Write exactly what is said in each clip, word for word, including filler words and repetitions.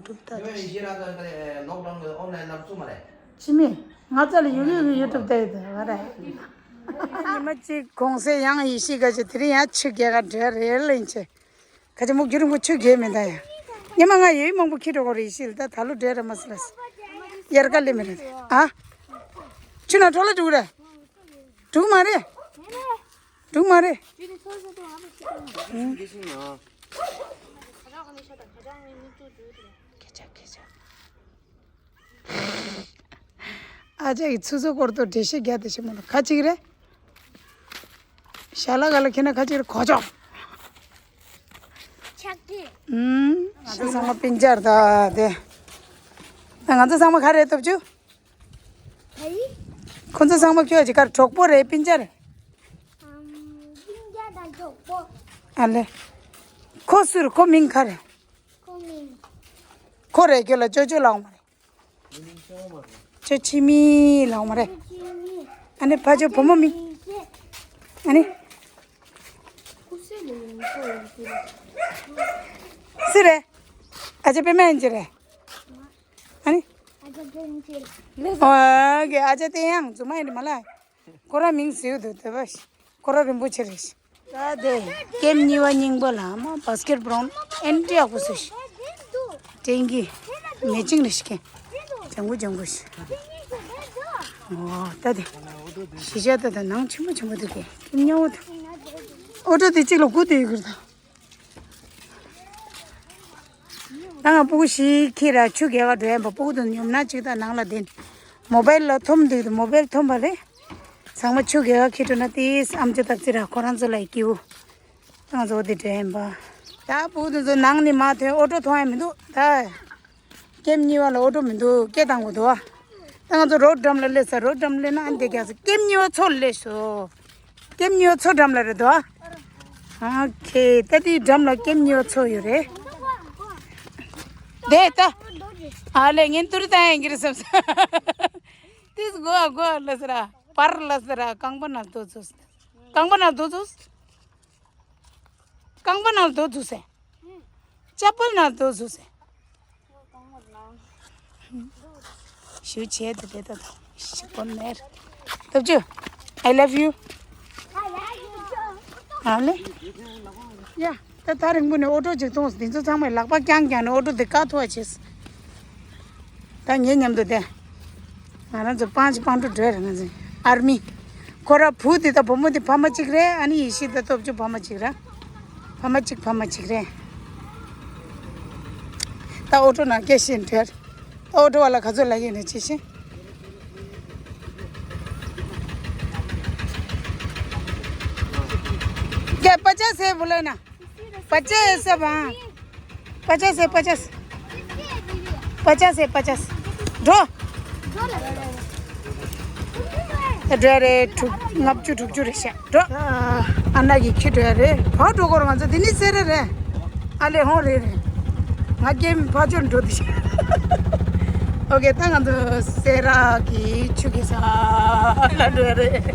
ཡུ་ཊུབ་ལྟ་དང་། ཤི་ར་ད་ལོག་ཌའུན་གི་ཨོན་ལའིན་ལབ་ཚུགས་མ་རེད། ཅི་མི་ང་ཚོ་ལ་ཡུ་གུ་གི་ཡུ་ཊུབ་ལྟ་ཡི་དང་བ་རེད། ཉི་མ་གཅིག་གུང་སེང་ཡང་ཡེ་ཤེས་དགའ་ཆེ་དེ་རིང་ཡང་ཆུ་རྐྱལ་ག་འདྲ་རེད་ལེན་ཆེ། ཁ་ཆེ་མུག་རྒྱུ་རིང་པོ་ཆུ་རྐྱལ་མེད་ད་ཡ། ཉི་མ་ང་ཡོད་མང་པོ་ཁྱི་འགྲོ་གོ་རེ་ཡེ་ཤེས་ལ་ད་ད་ལོ་འདྲ་རེད་མ་སི་ལ་སི། དབྱར་ཁ་ལེ་མི་རེད་ཨ། ཆུ་ནང་འགྲོ་ལ་འགྲོ་གི་རེད། འགྲོ་གི་མ་རེད། འགྲོ་གི་མ་རེད། ཁྱེད་ཅག་ཁྱེད་ཅག་ཨ་ཅག་གིས་ཆུ་ཚོད་སྐོར་དུ་འགྲེལ་བཤད་རྒྱག་དེ་ཞིག་མ་ལ་ཁ་ཅིག་རེད། ཞལ་ལག་ག་ལ་ཁྱེད་ན་ཁ་ཅིག་རེད་གོ་ཅོག་ཆག་གི་ཨུམ། ང་ཚོ་ཚང་མ་སྤུན་ཀྱག་རེད་ད་དེ། ད་ང་ཚོ་ཚང་མ་ག་རེ་ཐོབ་བཅུག་ཧེ། ཁོ་ཚོ་ཚང་མ་ཁྱོད་ཀྱི་གར་གྲོགས་པོ་རེད་སྤུན་ཀྱག་རེད། ཨམ། སྤུན་ཀྱག་དང་གྲོགས་པོ། ཨ་ལེ། ཁོ་སུ་རེད་ཁོ་མིང་ག་རེད། ཁོ་མིང་། ཁོ་རེད་ཁྱོད་ལ་ཅོ་ཅོ་ལའོ་མ་རེད། ཅོ་ཆི་མི་ལའོ་མ་རེད། ཨ་ནི་ཕ་ཅོ་བུ་མོ་མིང་། ཨ་ནི། སུ་རེད། ཨ་ཅེ་པེ་མེན་ཅི་རེད། ཨ་ནི། ཨ་ཅེ་པེ་མེན་ཅི་རེད། ཨོ་གེ་ཨ་ཅེ་ཏེ་ཡང་རྫུན་མ་ཡིན་མ་ལ། ཁོ་ར་མིང་ཟེར་འདུག་དེ་བ་ཁོ་ར་རིན་པོ་ཆེ་རེད། ད་དེ་ཀེམ་གཉིས་པ་རྙིང་པ་ལ་མ་བྷ་སི་ཀེད་བྷོལ་ཨེན་ཏི་ཡག་པོ་ཟེར། ཀྲེང་གི་མེ་ཅིང་རེད་ཤི་ཀེ། ལྗང་གུ་ལྗང་གུ་ཤི། ཨོ་ད་དེ་ཤི་ཤ་ད་ད་ནང་ཆེན་པོ་ཆེན་པོ་འདུག་གེ་ཀེམ་ཉོ་འོ་ད། ཨོ་ཏོ་དེ་གཅིག་ལ་སྒུག་དེ་ཡོད་གི་རེད་ད། ད་ང་སྤུ་གུ་ཞིག་ཁྱེར་ར་ཆུ་རྐྱལ་ག་འགྲོ་ཡ་ཡིན་པ་སྤུ་གུ་དང་ཉོབ་ན་ཅིག་ད་ནང་ལ་བསྡད། མོ་བེལ་ལ་འཐོམ་འདུག་མོ་བེལ་འཐོམ་པ་རེད། ཚང་མ་ཆུ་རྐྱལ་ག་ཁྱེར་འགྲོ་ན་ཏིས་ཨམ་ཅོག་བཏབ་ཙི་ར་ཁོ་རང་ཚོ་ལ་ཡི་སྐྱིའུ། ང་ཚོ་འདི་འགྲོ་ཡ་ཡིན་པ། ད་སྤུ་གུ་དེ་ཚོ་ནང་ནས་མ་ཐོན་ཨོ་ཊོ་མཐོང་ཡ་མི་འདུག་ད། ཀེམ་གཉིས་པ་ལ་ཨོ་ཊོ་མི་འདུག་སྐད་བཏང་དགོས་འདུག་ཨ། ད་ང་ཚོ་རོ་ཌི་འགྲམ་ལ་སླེབས་ས་རོ་ཌི་འགྲམ་སླེབས་ན་ཨ་འདི་རྒྱག་ས་ཀེམ་གཉིས་པ་མཚོ་ལ་སླེབས་སོ། ཀེམ་གཉིས་པ་མཚོ་འགྲམ་ལ་རེད་དོ། ཨོ་ཁེ་ད་དེའི་འགྲམ་ལ་ཀེམ་གཉིས་པ་མཚོ་ཡོད་རེད། དེ་ལྟ། ཨ་ལས་ངན་ཏུར་ད་ཡང་གི་རེད་བསམ་ས། ཏིས་གོ་གོ་ལ་ཟེར་ར་པར་ལ་ཟེར་ར་རྐང་པ་ན་རྡོ་ཚུགས། རྐང་པ་ན་རྡོ་ཚུགས། རྐང་པ་ན་རྡོ་ཚུགས་སེ། ཅ་པལ་ན་རྡོ་ཚུགས་སེ། ཞུ་བྱེད་དུ་དེ་ད་དང་ཞིག་པོ་མེར། ཐབས་ཇུ། I love you. ཨ་ལེ། ཡ། ད་ད་རིང་པོ་ནས་ཨོ་ཊོ་ཅིག་མཐོང་སོང་། འདི་ཚོ་ཚང་མས་ལག་པ་བརྐྱངས་བརྐྱངས་ནས་ཨོ་ཊོ་འདི་བཀག་ཐུབ་པ་བྱས། ད་ངའི་མཉམ་དུ་བསྡད། ང་རང་ཚོ་སྤང་ཅི་སྤང་འགྲོ་འགྲོ་རེད་ང་ཚོ། ཨར་མི། ཁོ་ར་བུ་དེ་དང་བུ་མོ་དེ་ཕ་མ་གཅིག་རེད། ཨ་ནི་ཡེ་ཤེས་དང་སྟོབས་བཅུ་ཕ་མ་གཅིག་རེད། ཕ་མ་གཅིག་ཕ་མ་གཅིག་རེད། ད་ཨོ་ཊོ་ནང་སྐད་བཤད་འདྲ། ད་ཨོ་ཊོ་བ་ལ་ག་ཚོད་ལབ་ཡོད་ན་ཅི་ཤེས། क्या पचास है बोला ना? पचास है सब, हाँ। पचास है, पचास। पचास है, पचास। འགྲོ། འགྲོ་རེད། དྲུག་ལྔ་བཅུ་དྲུག་ཅུ་རེད་ཤག་འགྲོ། ཨ་ན་གི་ཁྱི་འགྲོ་ཡ་རེད། བག་འགྲོ་གོ་ར། ང་ཚོ་འདི་ནི་སེ་རེ་རེད། ཨ་ལེ་ཧོང་རེད་རེད། ང་སྐྱེམས་ཕ་ཆོར་འགྲོ་དུ་ཤག་ཨོ་ཀེ། ད་ང་ཚོ་སེ་ར་གི་ཆུ་གི་ས་ལ་འགྲོ་ཡ་རེད།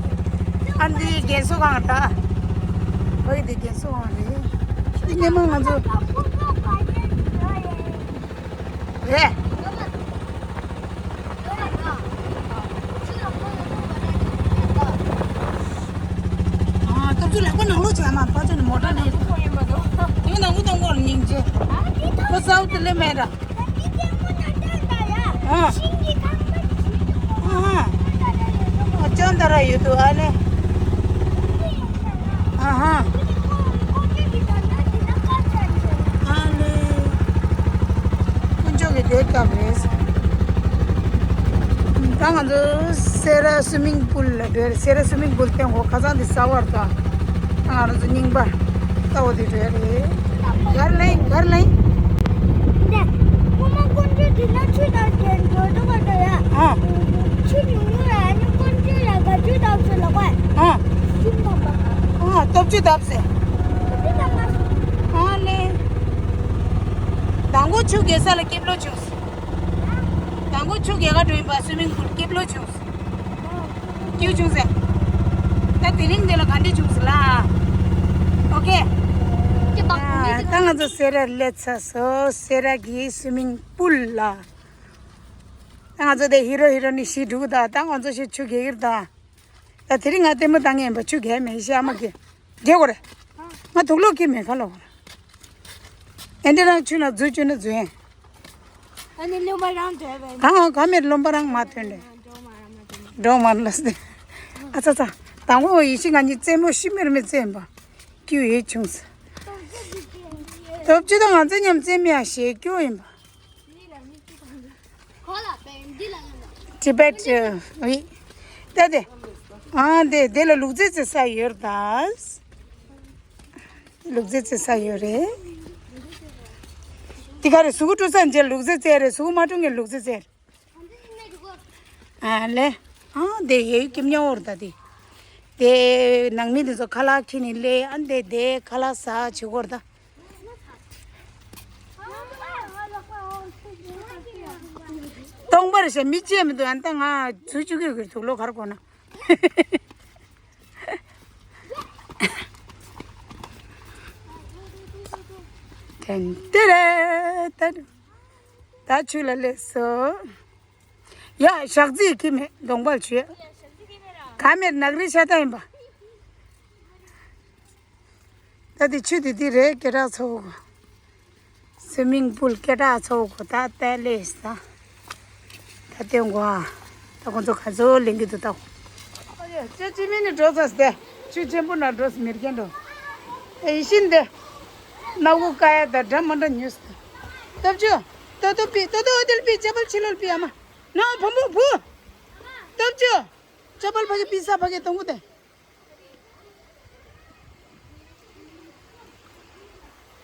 ཨ་འདི་རྒན་གསོ་ཁང་རེད་ད། ཨོ་ཀེ། འདི་རྒན་གསོ་ཁང་རེད། འདི་སྔོན་མ་ང་ཚོ་རེད། ཨ་སྟོབས་ཆུ་ལག་པ་ནང་ལོགས་བྱས་མ་ཕ་ཆོས་ནས་མོ་ཊ་ནས་ཡོང་ནང་ཁུ་གཏོང་གོ་སྙིང་རྗེ། ཁོ་སའུ་ཏི་ལེ་མེད་ར། ཨ་ཨ་ཅོན་ད་ར་ཡོད་དུ་ཨ་ལེ། ཨ་ཧ། ཨ་ལེ། དཀོན་མཆོག་གི་དེ་སྐབས་རེད། ད་ང་ཚོ་སེ་ར་སུ་མིང་པུལ་ལ་འགྲོ་རེད། སེ་ར་སུ་མིང་པུལ་སྟེང་འོག་ཁ་སང་དེ་ས་བར་དང་། ད་ང་ཚོ་རྙིང་པ་ལྟ་བུ་དེ་འགྲོ་རེད། གར་ལེན་གར་ལེན། འདི་ཁོ་མོ་དཀོན་མཆོག་དེ་ན་ཆུ་དང་ལྡན་འགྲོ་འདུག་ག་ད་ཡ། ཨ། ཆུ་ཉུང་ཉུང་ལ་ཨ་ནི་དཀོན་མཆོག་ལ་ག་ཆུ་དང་ཆུ་ལ་ག་ཨ། སུམ་དང་པ། ཨ་སྟོབས་ཆུ་བཏབ་ཟེར། སུམ་དང་པ། ཨ་ལེ། དང་པོ་ཆུ་རྐྱལ་ས་ལ་སྐྱིད་པོ་བྱུང་། དང་པོ་ཆུ་རྐྱལ་ག་འགྲོ་ཡིན་པ་སུ་མིང་པུལ་སྐྱིད་པོ་བྱུང་། སྐྱིད་བྱུང་ཟེར། ད་དེ་རིང་འདི་ལ་ག་འདྲ་བྱུང་ཟེར་ལ། ཨོ་ཀེ། ད་ང་ཚོ་སེ་ར་སླེབས་ཚར་སོང་། སེ་ར་གི་སུའི་མིང་པུལ་ལ། ད་ང་ཚོ་དེ་ཧི་རོ་ཧི་རོ་ནི་ཞིག་འགྲོ་གི་ད། ད་ང་ཚོ་ཞིག་ཆུ་རྒྱག་གི་རེད་ད། ད་དེ་རིང་ང་ལྟད་མོ་བཏང་ངེས་པ། ཆུ་རྒྱག་མེད་ཤི་ཨ་མ་གི། རྒྱག་གོ་རེད། ང་དུག་ལོག་གི་མེད་ཁ་ལོ། ཨེ་འདྲ་རང་ཆུ་ན་འཛུལ་བཅུག་ན་འཛུལ་ཡིན། ཨ་ནི་སློབ་མ་རང་འདོད་པས། གང་གང་མེད་སློབ་མ་རང་མ་ཐོན་ལེ། འགྲོ་མ་ར་མ་ཐོན། འགྲོ་མ་ར་ལ་སྟེ། ཨ་ཙ་ཙ། དང་པོ་ཡེ་ཤེས་ང་གཉིས་རྩེད་མོ་ཤི་མེར་མེ་རྩེད་ཡིན་པ། སྐྱུ་ཡེ་བྱུང་ས། སྟོབས་ཆུ་དང་ང་ཚོ་མཉམ་རྩེད་མི་ཡ་ཞེས་སྐྱོ་ཡིན་པ། Tibet ཨི། ད་དེ། ཨ་དེ་དེ་ལ་ལུག་རྫི་རྩེ་ས་ཡོད་རེད་ད། ལུག་རྫི་རྩེ་ས་ཡོད་རེད། དེ་ག་རེ་གཟུགས་པོ་བཀྲུ་ས་མཇལ་ལུག་རྫི་རྩེ་རེད། གཟུགས་པོ་མ་བཀྲུ་མཁན་ལུག་རྫི་རྩེ་རེད། ཨ་ལེ། ཨ་དེ་ཡེ་ཀེམ་ཉོ་བར་ད་དེ། དེ་ནང་མི་དེ་ཚོ་ཁ་ལག་ཁྱེར་ནས་ལེ། ཨ་དེ་དེ་ཁ་ལག་ཟ་བྱེད་གོ་ར་ད། སྟོང་པར་ཞེས་མི་བྱེད་མི་འདུག་ཨ་ད་ང་ཚུར་བཅུག་གི་ཡོད་གི་དུག་ལོག་གར་གོ་ན། ཏན་ཏེ་རེ་ད་ད་ཆུ་ལ་སླེབས་སོང་། ཡ་ཞག་རྩི་ཁྱི་མེད་གདོང་པ་ཆུ། ག་མེད་ནག་རི་ཤ་ད་ཡིན་པ། ད་དེ་ཆུ་དེ་དེ་རེད། སྐད་གྲགས་ཚོ་གོ། སུའི་མིང་པུལ་སྐད་གྲགས་ཚོ་གོ་ད་ཏེ་ལེས་ད། ད་ལྟེ་འགོ་ཨ། ད་ཁོང་ཚོ་ག་ཚོད་ལེན་གི་འདུག་ད། ཨ་ཡ་ཅེ་ཅི་མི་ནི་འགྲོ་ས་སྟེ། ཆུ་ཆེན་པོ་ན་འགྲོ་ས་མེར་གན་འགྲོ། ཨེ་ཡི་ཤིན་ཏེ། ན་གུ་ཀ་ཡ་ད་འདྲ་མ་འདྲ་ཉུས་སྟེ། སྟོབས་ཆུ། ཏོ་ཏོ་པི་ཏོ་ཏོ་ཨོ་ཏེལ་པི་ཅེ་པལ་ཆི་ལོལ་པི་ཨ་མ། ན་བུ་མོ་བུ། སྟོབས་ཆུ། ཅེ་པལ་ཕ་གི་པི་ས་ཕ་གི་གཏོང་གི་སྟེ།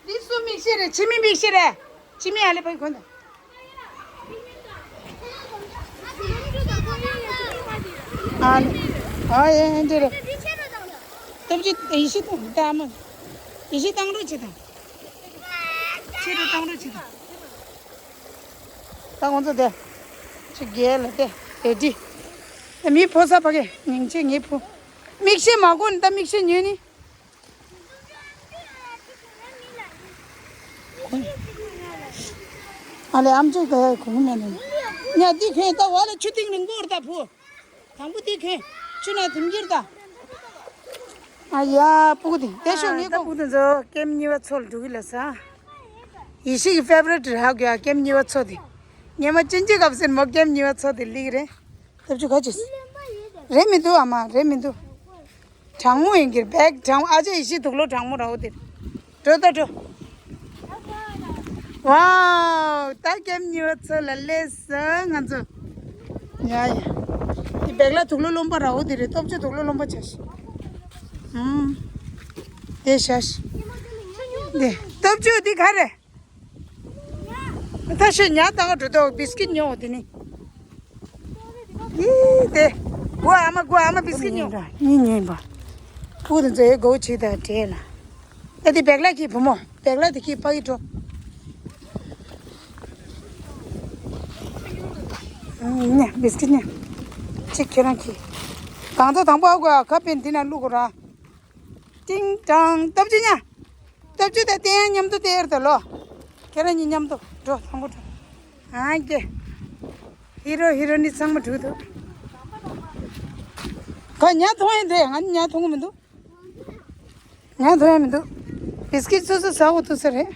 འདི་སུ་མིག་ཤེལ་རེད། ཁྱི་མི་མིག་ཤེལ་རེད། ཁྱི་མི་ཨ་ལེ་ཕ་གི་གོན་ད། ཨ་ལེ། ཨ་ཡེ་འདི་རེད། སྟོབས་ཆུ་ཡེ་ཤེས་དང་ད་མ། ཡེ་ཤེས་བཏང་རོགས་བྱེད་དང་། ཆེ་རུ་བཏང་རོགས་བྱེད་དང་། ད་ཁོང་ཚོ་དེ། ཆུ་རྒྱལ་ལ་དེ་རེ་ཌི། དེ་མི་ཕོ་ས་ཕ་གི་ཉིན་ཆེ་ངའི་ཕོ། མིག་ཤེལ་མ་གོན་ད་མིག་ཤེལ་ཉོས་ནི། ཨ་ལེ་ཨམ་ཅོག་ད་ཡ་གོང་མེད་ནི། ཉ་འདི་ཁོས་ད་བ་ལ་ཆུ་ཏིང་རིང་པོ་ར་ད་ཕོ། དང་པོ་འདི་ཁོས་ཆུ་ན་དུམ་གྱིར་ད། ཨ་ཡ་སྤུ་གུ་དེ་དེ་ཤོག་ངའི་ཨ་ད་ཁོག་སྤུ་གུ་དེ་ཚོ་ཀེམ་གཉིས་པ་ཚོ་ལ་འགྲོ་གི་ལ་ས། ཡེ་ཤེས་ཀྱི་ཕེ་ཝ་རེ་ཊི་རག་གི་ཨ་ཀེམ་གཉིས་པ་ཚོ་དེ། ཉི་མ་ཅན་གྱི་སྐབས་སེར་མོ་ཀེམ་གཉིས་པ་ཚོ་དེ་ལིག་རེད། སྟོབས་ཆུ་ག་ཅིས། རེད་མི་འདུག་ཨ་མ་རེད་མི་འདུག་གྲང་མོ་ཡིན་གྱི་བེག་གྲང་མོ་ཨ་ཅེ་ཡེ་ཤེས་དུག་ལོག་གྲང་མོ་ར་འོ་དེ། འགྲོ་ད་འགྲོ། ཝའོ། ད་ཀེམ་གཉིས་པ་ཚོ་ལ་སླེབས་སོང་ང་ཚོ། ཡ་ཡ། དེ་བེག་ལ་དུག་ལོག་རློན་པ་ར་འོ་དེ་རེད། སྟོབས་ཆུ་དུག་ལོག་རློན་པ་བྱ་ཤི། ཨུམ། དེ་བྱ་ཤི། དེ་སྟོབས་ཆུ་དེ་ག་རེད། ད་ཤི་ཉ་ད་ག་འགྲོ་ད་བིས་ཀིཊ་ཉོ་དེ་ནི། ཡི་དེ། གོ་ཨ་མ་གོ་ཨ་མ་བིས་ཀིཊ་ཉོ། གཉིས་ཉོས་པ། ཕུག་དེ་ཚོ་ཡི་གོ་ཆི་ད་དྲེ་ལ། ད་དེ་བེག་ལ་ཁྱི་བུ་མོ། བེག་ལ་དེ་ཁྱི་ཕ་གི་འགྲོ། ཉ་བིས་ཀིཊ་ཉ། ཅིག་ཁྱེད་རང་ཁྱི། གང་ཚ་དང་པོ་ཨ་གོ་ཨ་ཁ་པན་དེ་ན་བླུག་གོ་ར། ཏིང་ཏང་སྟོབས་ཆུ་ཉ། སྟོབས་ཆུ་དང་བསྟན་མཉམ་དུ་སྟེར་དུ་ལོ། ཁྱེད་རང་གཉིས་མཉམ་དུ་འགྲོ་དང་པོ་འགྲོ། ཨ་ཀྱེ། ཧི་རོ་ཧི་རོ་ནི་ཚང་མ་འགྲོ་འདུག་ཁོ་ཉ་མཐོང་ཡིན་དེ་ང་ཉ་མཐོང་གི་མི་འདུག་ང་མཐོང་ཡ་མི་འདུག་བིས་ཀིཊ་སོ་སོ་ཟ་འོ་ཐུག་ས་རེད།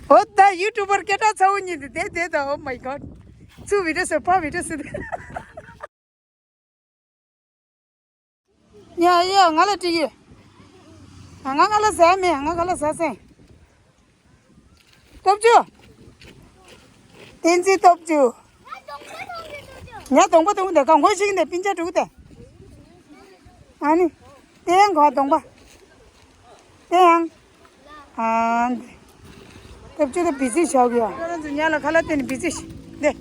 འོ་ད་ཡུ་ཊུབ་པར་སྐད་གྲགས་ཚ་བོ་གཉིས་དེ་དེ་དེ་ད། Oh my God. ཚུ་བི་ཌི་ཡོ་སུ་ཕ་བི་ཌི་ཡོ་སུ་དེ། ཡ་ཡ་ང་ལ་དྲིས་ཡོད། ང་ང་ལ་ཟས་མེད། ང་ང་ལ་ཟས་སེང་། སྟོབས་ཆུ། བསྟན་འཛིན་སྟོབས་ཆུ། ཉ་གདོང་པ་གདོང་དེ་གང་གོ་ཞིག་འདི་པིན་ཅ་དྲུག་དེ། ཨ་ནི། དེ་ཡང་གོ་གདོང་པ། དེ་ཡང་། ཨ་འདི། སྟོབས་ཆུ་དེ་བི་ཟི་བཞག་གི་ཡ། ཁྱོད་རང་ཚོ་ཉ་ལ་ཁ་ལག་སྟེར་ནས་བི་ཟི་ཞིག་འདི།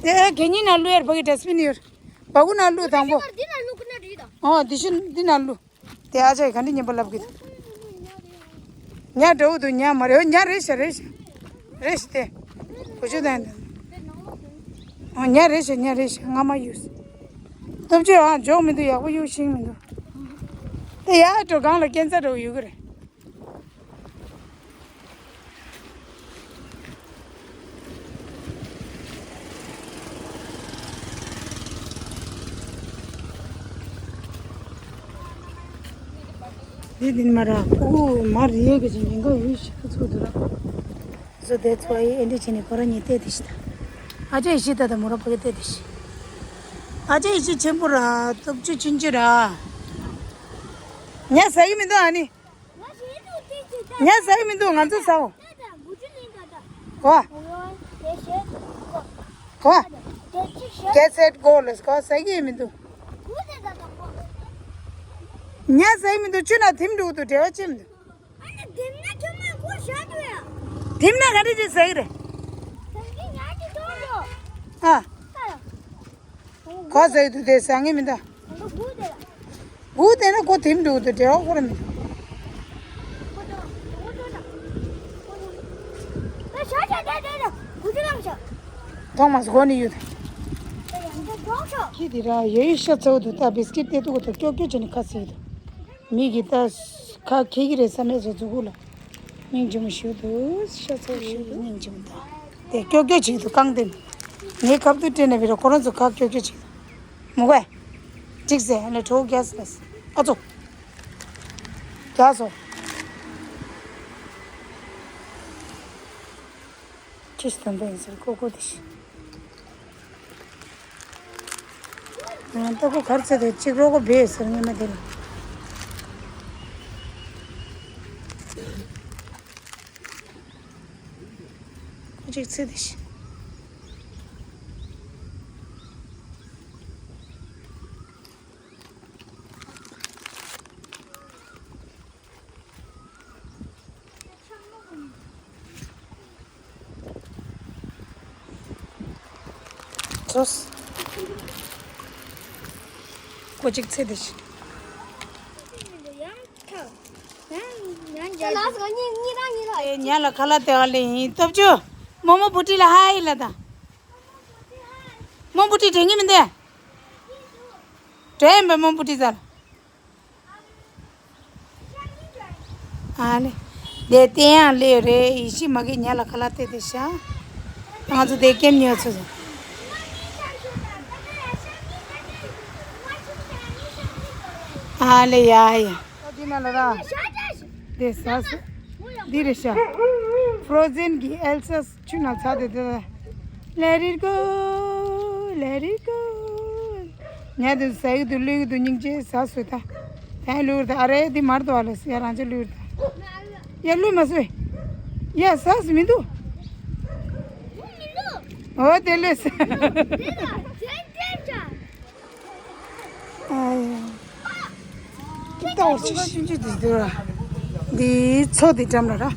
དེ་གད་སྙིགས་ནང་བླུག་ཡར་ཕ་གི་ཌ་སི་བིན་ཡོད། བ་གུ་ནང་བླུག་དང་པོ། འདི་ནང་བླུག་གི་ན་འགྲིག་དང་། ཨོ་འདི་ཤིན་འདི་ནང་བླུག་དེ་ཨ་ཅག་གིས་ག་འདྲ་སྙན་པོ་ལབ་གི་འདུག་ཉ་འདྲ་བོ་འདུག་ཉ་མ་རེད། ཨོ་ཉ་རེད་ཤག་རེད་ཤག་རེད་ཤག་དེ། གོ་ཆོད་དང་། ཨོ་ཉ་རེད་ཤག་ཉ་རེད་ཤག་རྔ་མ་གཡུགས། སྟོབས་ཆུ་ཨ་འཇོག་མི་འདུག་ཡག་པོ་གཡུགས་ཤེས་མི་འདུག་དེ་ཡར་འགྲོ་སྒང་ལ་སྐས་འཛེག་འདྲ་བོ་ཡོད་གི་རེད། འདི་འདི་མ་ར་ཕུ་གུ་མ་རེད་གི་ཅིག་ཉིན་ག་ཡོད་ཤི་ཁ་ཚུགས་འདུག་ར། So that's why ཨེ་འདྲ་བྱས་ནས་ཁོ་རང་གཉིས་བལྟས་དེ་ཤི་ད། ཨ་ཅེ་ཡེ་ཤི་ད་ད་མོ་ར་ཕ་གི་བལྟས་དེ་ཤི། ཨ་ཅེ་ཡེ་ཤི་ཆེན་པོ་ར་སྟོབས་ཆུ་ཆུན་ཆུ་ར། ཉ་ཟ་གི་མི་འདུག་ཨ་ནི། ཉ་ཟ་གི་མི་འདུག་ང་ཚོ་ཟའོ། གོ། གོ། Get set go let's go ཟ་གི་མི་འདུག་ཉ་ཟ་གི་མི་འདུག་ཆུ་ན་དིམ་འགྲོ་གི་འདུག་འབྲེལ་བ་ཅི་མི་འདུག་དིམ་ན་ག་འདྲ་ཅིག་ཟ་གི་རེད། ཨ། ག་ཟེར་དུས་དེ་ཟ་ངེས་མི་འདུག་སྒུག་བསྡད་ན་ཁོ་དེམ་འགྲོ་དུས་འབྲེལ་བ་ཁོ་ར་མི་འདུག་མཐོང་མ་སོང་གོ་ནི་ཡོད། ཁྱི་དེ་ར་ཡོད་ཤ་ཚ་བོ་འདུག་ད་བིས་ཀིད་དེ་ཐུག་གོ་ད་ཀྱོག་ཀྱོག་བྱས་ནས་ཁ་ཟས་འདུག་མི་གི་ད་ཁ་ཁྱི་གི་རེད་བསམ་མེད་བཟོ་འཛུགས་གུ་ལ། སྙིང་རྗེ་མོ་ཞིག་འདུག་ཤ་ཚ་བོ་ཞིག་འདུག་སྙིང་རྗེ་མོ་འདུག་དེ་ཀྱོག་ཀྱོག་བྱེད་འདུག་རྐང་སྟེང་། ངའི་ཁབ་ཏུ་སྤྲད་ནས་བི་ར་ཁོ་རང་ཚོ་ཁ་ཀྱོག་ཀྱོག་བྱེད་འདུག་མོ་གས། གཅིག་ཟེར་ལས་གྲོགས་རྒྱག་ཟེར། ཨ་ཚོ། རྒྱག་སོ། ཁྱི་ཞིག་དོན་དུ་ཡིན་ཟེར་ཀོ་ཀོ་དེ་ཞིག་ང་ལྟ་སྐོ་གར་ཚེ་དེ་གཅིག་རོགས་པ་བེད་ཟེར་ངེས་མ་དེ་ལ། ཁོ་གཅིག་ཚེ་དེ་ཞིག་ཚོས། ཀོ་ཅིག་ཚེ་འདི་ཞིག་ཉ་ལ་ཁ་ལག་སྟེར་བ་ལེན་ཡིན་སྟོབས་ཆུ། རྨོ་མོ་བུ་ཁྲིད་ལ་ཧའི་ལ་དང་། རྨོ་བུ་ཁྲིད་དྲན་གི་མི་འདུག་དྲན་པས་རྨོ་བུ་ཁྲིད་ཟེར། ཨ་ལེ། དེ་བསྟན་ཡང་ལེ་རེད་ཡེ་ཤི་མ་གི་ཉ་ལ་ཁ་ལག་སྟེར་དེ་ཤ། ང་ཚོ་དེ་ཀེམ་ཉོ་ཚོ་ཟེར། ཨ་ལེ་ཡ་ཡ། འདི་ན་ལ་ར། དེ་ཟ་ཟ། འདི་རེད་ཤ། Frozen གི་ཨེལ་ས་ཆུ་ན་ཚ་དེ་དེ། Let it go, let it go. ཉ་དེ་ཟ་གི་འདུག་བླུད་གི་འདུག་སྙིང་རྗེ་ཟ་སོས་ད། ད་ལུར་ད་ཨ་རེ་འདི་མར་དུ་བ་ལ་སི་ཡ་རང་ཅི་ལུར་ད། ཡ་ལུས་མ་སོས། ཡ་ཟ་སི་མི་འདུག་འོ་དེ་ལས། ཨ་ཡ། ཀི་ཏའོ་ཆི་ཤི་ཅི་དི་དུ་ར། འདི་ཚོ་འདི་འགྲམ་ལ་ར།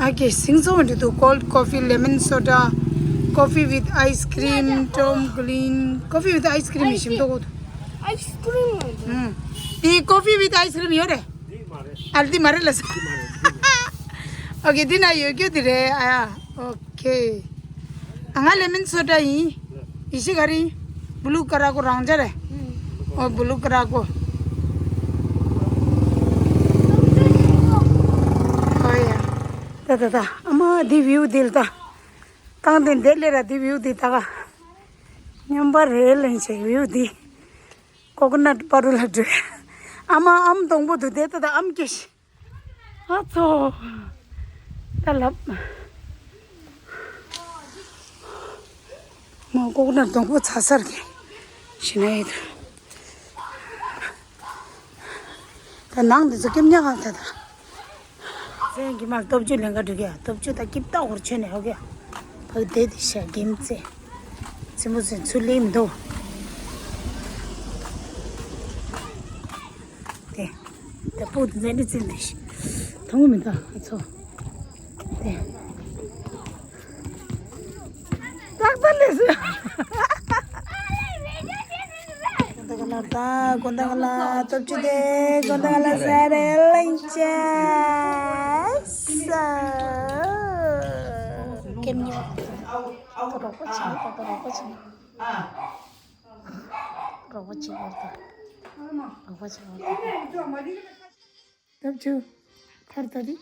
ཨ་ཀེ་སིང་ཚོ་འདི་དུ་cold coffee lemon soda coffee with ice cream tom green coffee with ice cream ཞིམ་ཏོག་གོ། Ice cream འདི་coffee with ice cream ཡོད་རེད། ཨ་འདི་མ་རེད་ལ་ས། ཨོ་ཀེ་འདི་ན་ཡོད་རྒྱུ་འདི་རེད་ཨ་ཡ། ཨོ་ཁེ། ང་ལེ་མིན་སོ་ཌ་ཡིན། ཡེ་ཤི་ག་རེ་ཡིན། བུ་ལུ་ཀ་ར་ཀོ་རང་འཇགས་རེད། ཨོ་བུ་ལུ་ཀ་ར་ཀོ། ཨོ་ཡ། ད་ད་ད་ཨ་མ་འདི་བིའུ་འདི་ལ་ད། རྐང་སྟེང་འདི་ལས་ར་འདི་བིའུ་འདི་ད་ག་མཉམ་པ་རེད་ལེན་བྱེད་བིའུ་འདི། ཀོ་ཀོ་ནཊ་པ་རུ་ལ་འགྲོ། ཨ་མ་ཨམ་སྡོང་པོ་འདུག་དེ་ད་ད་ཨམ་སྐྱེ་ཤི། ཨ་ཚོ། ད་ལབ། མ་ལྐོག་ན་སྡོང་པོ་ཚ་སར་གི་ཤི་ན་ཡི་ད། ད་ནང་འདི་ཚོ་སྐེམ་ཉག་ག་ད་ད། ཟན་གི་མ་སྟོབས་བཅུ་ལེན་ག་འགྲོ་གི་ཡ་སྟོབས་བཅུ་ད་སྐྱིབས་ཏག་ཧོར་ཆོད་ནས་ཧོ་གི་ཡ། ཕ་གི་དེ་དེ་ཤ་སྐེམ་རྩེ། ཚི་མོ་ཚི་ཚུ་ལེམ་འདུག་དེ། དེ་པོ་དེ་ཟན་དེ་ཚིལ་དེ་ཤི། ཐོང་མི་འདུག་ཨ་ཚོ། དེ། ཏག་ཏག་ལས་སུ། དགོན་པ་ག་ལ་ད་དགོན་པ་ག་ལ་སྟོབས་ཆུ་དེ་དགོན་པ་ག་ལ་ཟ་རེ་ལེན་ཅ་ས། ཀེམ་ཉོ། ད་རོགས་པ་བྱེད་ད་རོགས་པ་བྱེད། རོགས་པ་བྱེད་བར་ད། རོགས་པ་བྱེད་བར་ད། སྟོབས་ཆུ། ཁར་ད་དི།